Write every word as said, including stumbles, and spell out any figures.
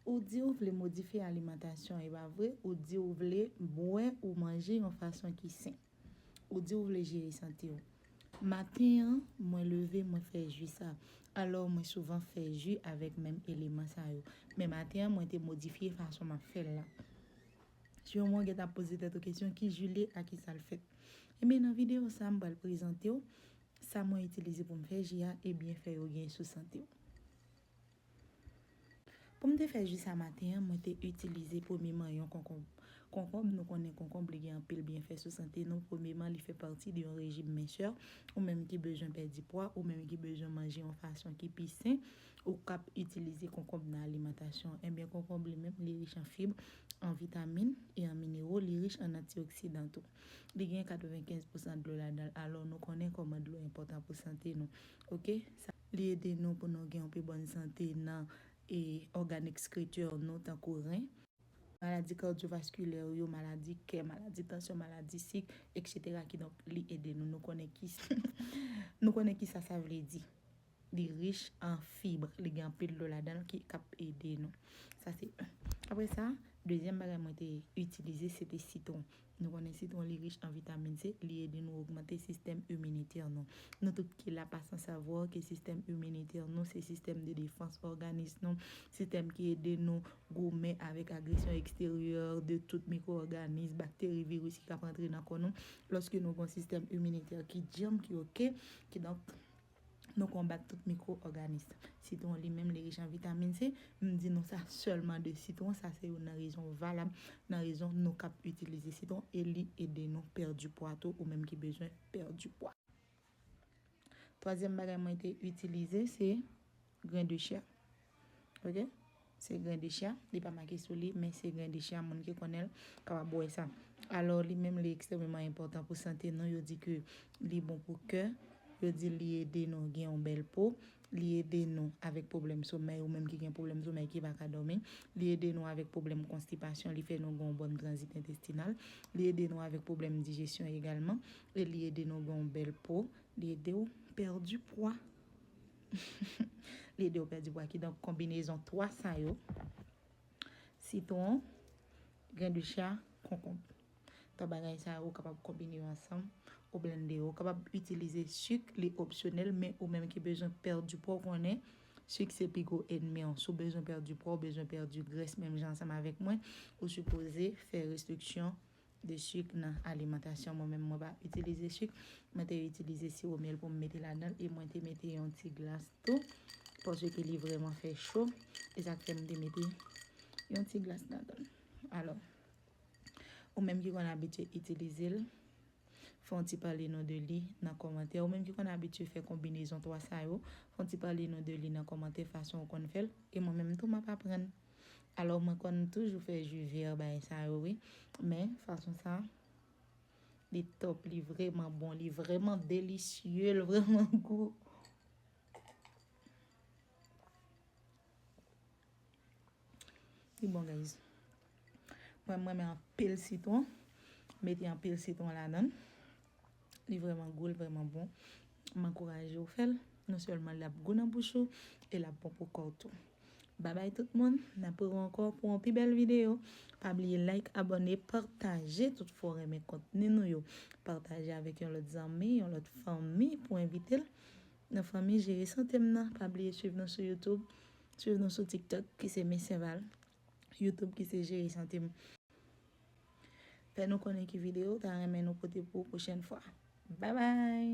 Ou di ou vle modifye alimantasyon, e pa vre? Ou di ou vle bwè ou manje yon fason ki sen. Ou di ou vle jere sante w. Maten an, mwen leve, mwen fè ji sa. Alò, mwen souvan fè ji avèk menm eleman sa yo. Men maten an, mwen te modifye fason m ap fè l la. Siman w gentan ap poze tèt ou kesyon, ki ji li ye, a ki sa l fèt? Ebyen, nan videyo sa, m pral prezante w sa mwen itilize pou m fè ji a e byenfè yo gen sou sante w. Pou m te fè ji sa maten an, mwen te itilize premyeman yon konkonb. Konkonb, nou konnen konkonb, li gen anpil byenfè sou sante nou. Premyeman, li fè pati de yon rejim mensè. Ou menm ki bezwen pèdi pwa, ou menm ki bezwen manje yon fason ki pi sen, ou kab itilize konkonb nan alimantasyon. Ebyen, konkonb li menm, li rich an fib, an vitamin e an minero, li rich an antioksidan tou. Li gen katrevenkenz pousan dlo ladan l. Alò, nou konnen kòman dlo enpòtan pou sante nou. Oke? Sa, li ede nou pou nou gen yon pi bòn sante nan e ògàn ekskretè nou, tankou ren. Maladi kadyovaskilè yo, maladi kè, maladi tansyon, maladi sik, etsetera. Kidonk, li ede nou. Nou konnen ki, nou konnen ki sa sa vle di. Li rich an fib, li gen anpil dlo ladan l ki kab ede nou. Sa se youn. Apre sa, dezyèm bagay mwen te itilize, se te sitwon. Nou konnen sitwon, li rich an vitamin C, li ede nou ogmante sistèm iminitè nou. Nou tout ki la pa san savwa ke sistèm iminitè nou se sistèm de defans òganis nou, sistèm ki ede nou goumen avèk agresyon eksteryè de tout mikwo-òganis, bakteri, viris ki kab antre nan kò nou. Lòske nou gen yon sistèm iminitè ki djanm, ki oke, kidonk, nou konbat tout mikwo-òganis. Sitwon li menm, li rich an vitamin C. M di nou sa sèlman de sitwon, sa se youn nan rezon valab, nan rezon nou kab itilize sitwon, e li ede nou pèdi pwa tou, ou menm ki bezwen pèdi pwa. Twazyèm bagay mwen te itilize, se gren de chia. Oke? Se gren de chia. Li pa make sou li, men se gren de chia. Moun ki konnen l kapab wè sa. Alò, li menm, li ekstrèmeman enpòtan pou sante nou. Yo di ke li bon pou kè. Yo di li ede nou gen yon bèl po. Li ede nou avèk pwoblèm somèy, ou menm ki gen pwoblèm somèy, ki pa ka dòmi. Li ede nou avèk pwoblèm konstipasyon. Li fè nou gen yon bòn tranzit entestinal. Li ede nou avèk pwoblèm dijesyon egalman. E li ede nou gen yon bèl po. Li ede w pèdi pwa. Li ede w pèdi pwa. Kidonk, konbinezon twa sa yo, sitwon, gren de chia, konkonb. Twa bagay sa yo, ou kapab konbine yo ansanm, ou blende yo. Ou kapab itilize sik, li opsyonèl, men ou menm ki bezwen pèdi pwa, ou konnen sik se pi gwo ènmi w. Si w bezwen pèdi pwa, ou bezwen pèdi grès, menm jan ansanm avèk mwen, ou sipoze fè restriksyon de sik nan alimantasyon. Mwen menm, mwen pa itilize sik. Mwen te itilize siwo myèl pou m mete ladan l, e mwen te mete yon ti glas tou, paske li vrèman fè cho. E sa k fè m te mete yon ti glas ladan l. Alò, ou menm ki konn abitye itilize l, fè yon ti pale nou de li nan kòmantè. Ou menm ki konn abitye fè konbinezon twa sa yo, fè yon ti pale nou de li nan kòmantè, fason ou konn fè l. E mwen menm tou, m ap aprann. Alò, mwen konn toujou fè ji vè, bagay sa yo, wi. Men, fason sa, li top, li vrèman bon, li vrèman delisye, li vrèman gou. Li bon, guys. Mwen, mwen renmen anpil sitwon. Mete anpil sitwon ladan l. Li vrèman gou, li vrèman bon. M ankouraje w fè l. Non sèlman l ap gou nan bouch ou, e l ap bon pou kò w tou. Babay tout moun, n ap rewè ankò pou yon pi bèl videyo. Pa bliye like, abòne, pataje tout fwa w renmen kontni nou yo. Pataje avèk yon lòt zanmi, yon lòt fanmi pou envite l nan fanmi Jere Sante m nan. Pa bliye swiv nou sou YouTube, swiv nou sou TikTok ki se Miss Saint Val, YouTube ki se Jere Sante m. Fè nou konnen ki videyo w ta renmen nou pote pou pwochèn fwa. Babay!